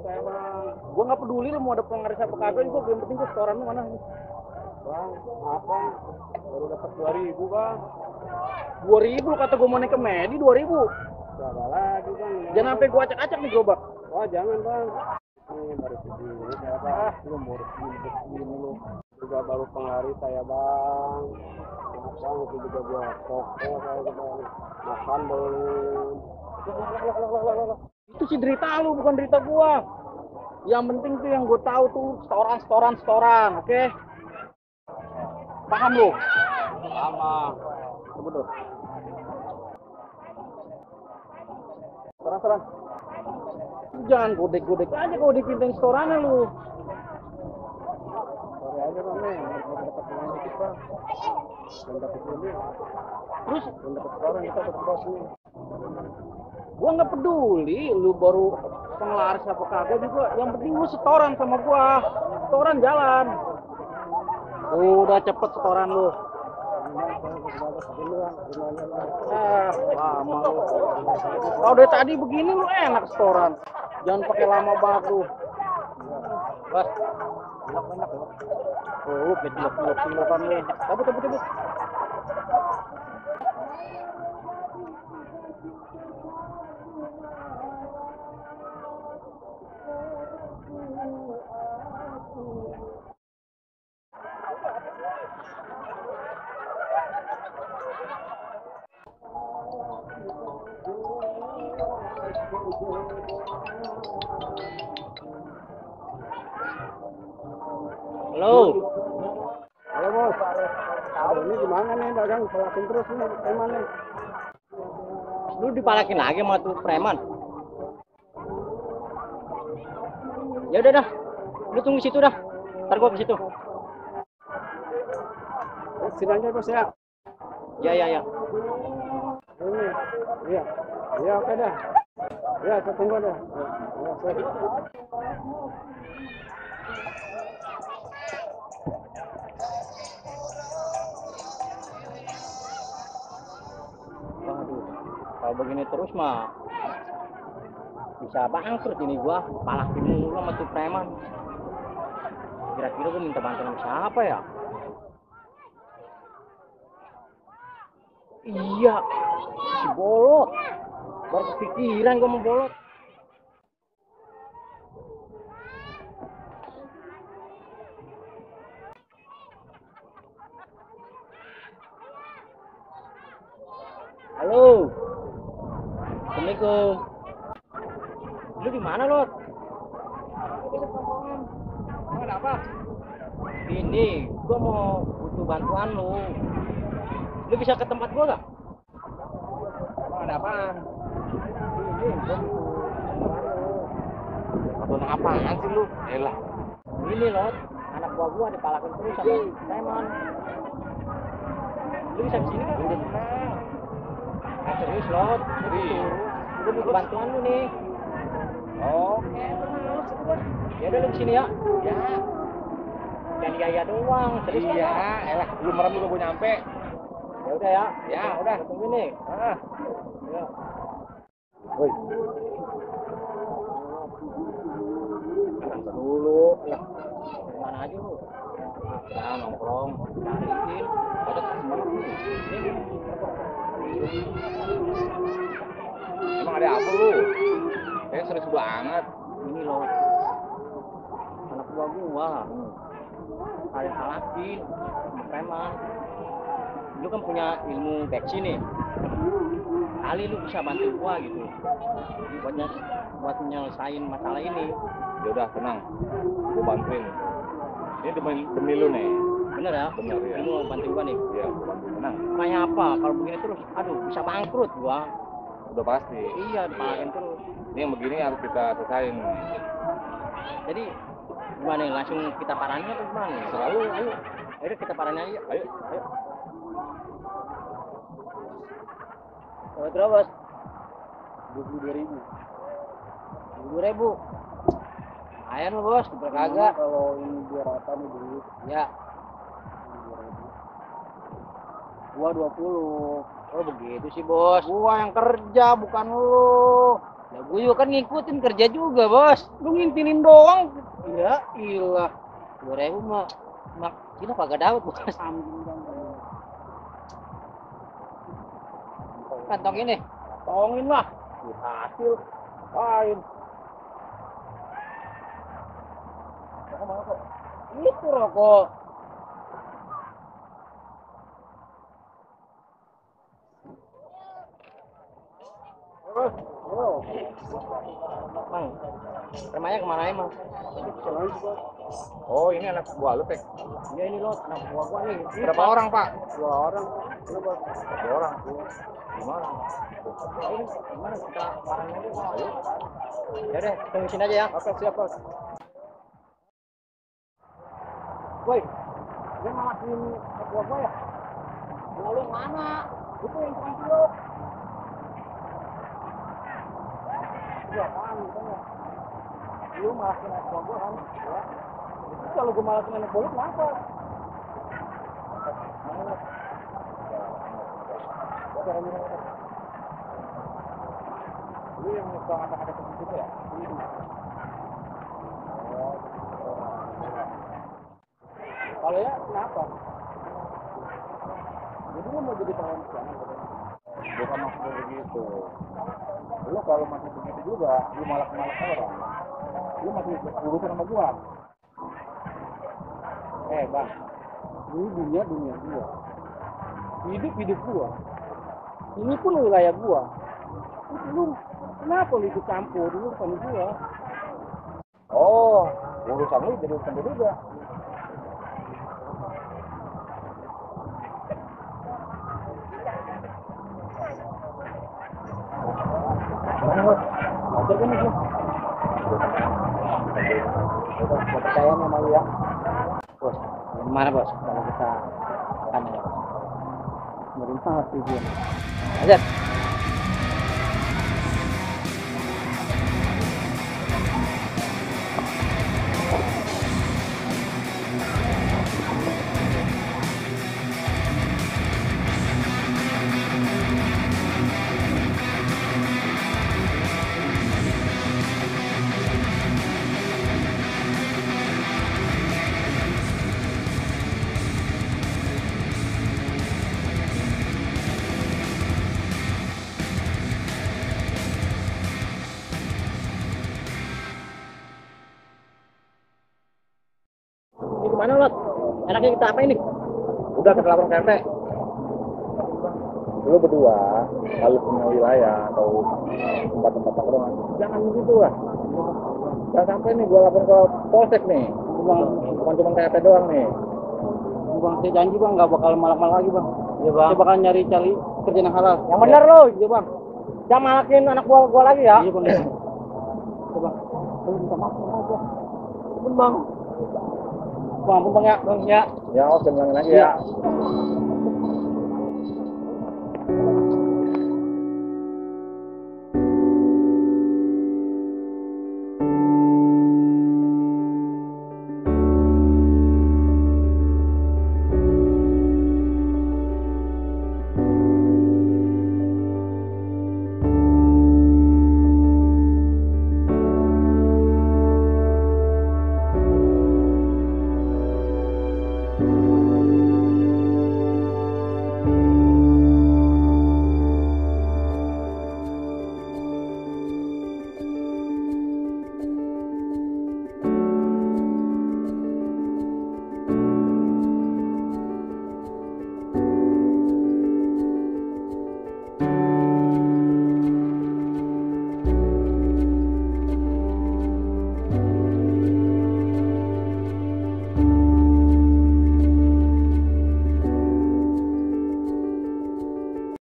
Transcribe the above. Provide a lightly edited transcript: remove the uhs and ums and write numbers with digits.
saya bang. Gua nggak peduli lu mau ada penglaris apa kagak, gua yang penting gua setoran lu mana. Bang, maaf bang, baru dapat 2.000 bang. 2.000 kata gua mau naik ke Medi 2.000. Gak ada lagi bang. Jangan sampai gua acak-acak nih gerobak. Oh jangan bang. Ini baru segini saya bang. Lu mau segini lu. Juga baru penglaris saya bang. Maaf bang, itu juga gua toko saya juga makan belum. Itu sih derita lu, bukan derita gua. Yang penting tuh yang gua tahu tuh setoran, oke? Paham lu? Sama. Betul. Setoran. Jangan godek-godek aja kalau dipintain setorannya lu. Sorry aja bang nih, dapat uang dikit bang. Belum dapat ini. Terus Belum dapat setoran kita dapat bos nih. gua nggak peduli lu baru penglaris apa kagak juga, yang penting lu setoran sama gua. Setoran jalan. Udah cepet setoran lu. Lama lu. Kalau dari tadi begini lu enak setoran. Jangan pakai lama banget lu. Bas. Enak lu. Oh, lu kecil kan lu. Cabut. Halo. Halo bos. Ini gimana nih dagang? Palakin terus nih, preman nih. Lu dipalakin lagi sama tuh preman. Ya udah dah. Lu tunggu situ dah. Ntar gua ke situ. Sini aja bos ya. Ya. Ini. Iya. Iya oke dah. Ya saya tunggu dah. Ya, sorry. Waduh, kalau begini terus mah bisa bangkrut ini gua. Palakin mulu sama tuh preman. Kira-kira gua minta bantuan sama siapa ya? Iya, si Bolot. Baru kepikiran gua mau Bolot. Halo. Assalamualaikum. Lu di mana, Lot? Ada apa? Ini, gua mau butuh bantuan lu. Lu bisa ke tempat gua gak? Ada apaan? Ini, gua butuh Bantuan apaan sih lu? Elah. ini, Lot. Anak gua dipalakin terus sama preman. Lu bisa kesini kan? Udah tenang. Serius, Lot. Gua butuh bantuan lu nih. Oke, Ya udah lu kesini ya. ya. Jangan iya doang. Serius kan? Iya, elah, belum merem juga gua nyampe. Ya udah ya. Ya, udah. Tunggu nih. Ah. Ya. Woi. Dulu. Ya. Mana aja lu? Ya, nongkrong. Cariin. Ada Emang ada apa lu? Kayaknya serius banget. ini loh. Anak gua. Kalian halakin. Preman. Lu kan punya ilmu beksi nih. Kali lu bisa bantu gua gitu. Buat nyelesain masalah ini. Ya udah tenang, gua bantuin. Ini demi lu nih. Bener ya? Bener ya. Lu mau bantu gua nih. Iya, gua bantuin. Tenang. Kayak apa? Kalau begini terus, aduh bisa bangkrut gua. Udah pasti. Iya, dipalakin terus. Ini yang begini harus kita selesain. Jadi gimana nih? Langsung kita paranin atau gimana nih? Selalu, ayo. Ayo kita paranin aja. Ayo. Berapa bos? 22.000. 20.000. Ayo lu bos, kita kagak. Kalau ini biar rata nih duit. Ya, 2.000. Gua 20. oh begitu sih bos. Gua yang kerja bukan lu. Ya gue juga kan ngikutin kerja juga, Bos. Lu ngintilin doang. Ya ilah. 2.000 mah kita kagak dapat, Bos. Kantong ini. Tongin lah. Hasil. Lain. Itu rokok. Mang, remanya kemana emang? Oh, ini anak buah lu, Tek. Iya ini loh, anak buah gua nih. Berapa orang, Pak? 2 orang. Kenapa? 2 orang. Gimana? Ini gimana kita barang aja? Ya udah, tunggu sini aja ya. Oke, siap, Bos. Woi, dia ngalahin anak buah gua ya? Lalu yang mana? Itu yang tukang cilok. Iya kan, makanya. Lu ngalahin anak buah gua kan? Ya. Itu kalau gua ngalahin anak buah lu kenapa? Lu yang suka ngata-ngata seperti itu ya? Kalau ya, kenapa? Jadi lu mau jadi pemain piano? Bukan maksudnya begitu. Lu kalau masih begitu juga, lu malak-malak orang. Lu masih urusan sama gua. Bang. Ini dunia gua. Hidup gua. Ini pun wilayah gua. Itu lu kenapa lu ikut campur dulu sama gua? Oh, urusan lu jadi urusan dia juga. Ajar kan itu? Udah percaya sama lu ya. Bos, gimana bos? Kalau kita makan ya bos? Pemerintah hati gua. Ajar. Ini kemana lot? Enaknya kita apa ini? Udah ke lapor RT. Lu berdua, kalau punya wilayah atau tempat-tempat tongkrongan, jangan begitu lah. Jangan sampai nih gua lapor ke polsek nih. Bukan cuma ke RT doang nih. Bang, saya janji bang nggak bakal malak-malak lagi bang. Iya bang. Saya bakal nyari kerjaan yang halal. Yang benar lo, iya bang. Jangan malakin anak buah gua lagi ya. Iya bang. Coba bang. Saya minta maaf aja. Bang. Bang, bang ya. Bang ya. Ya, oke, bilangin aja ya.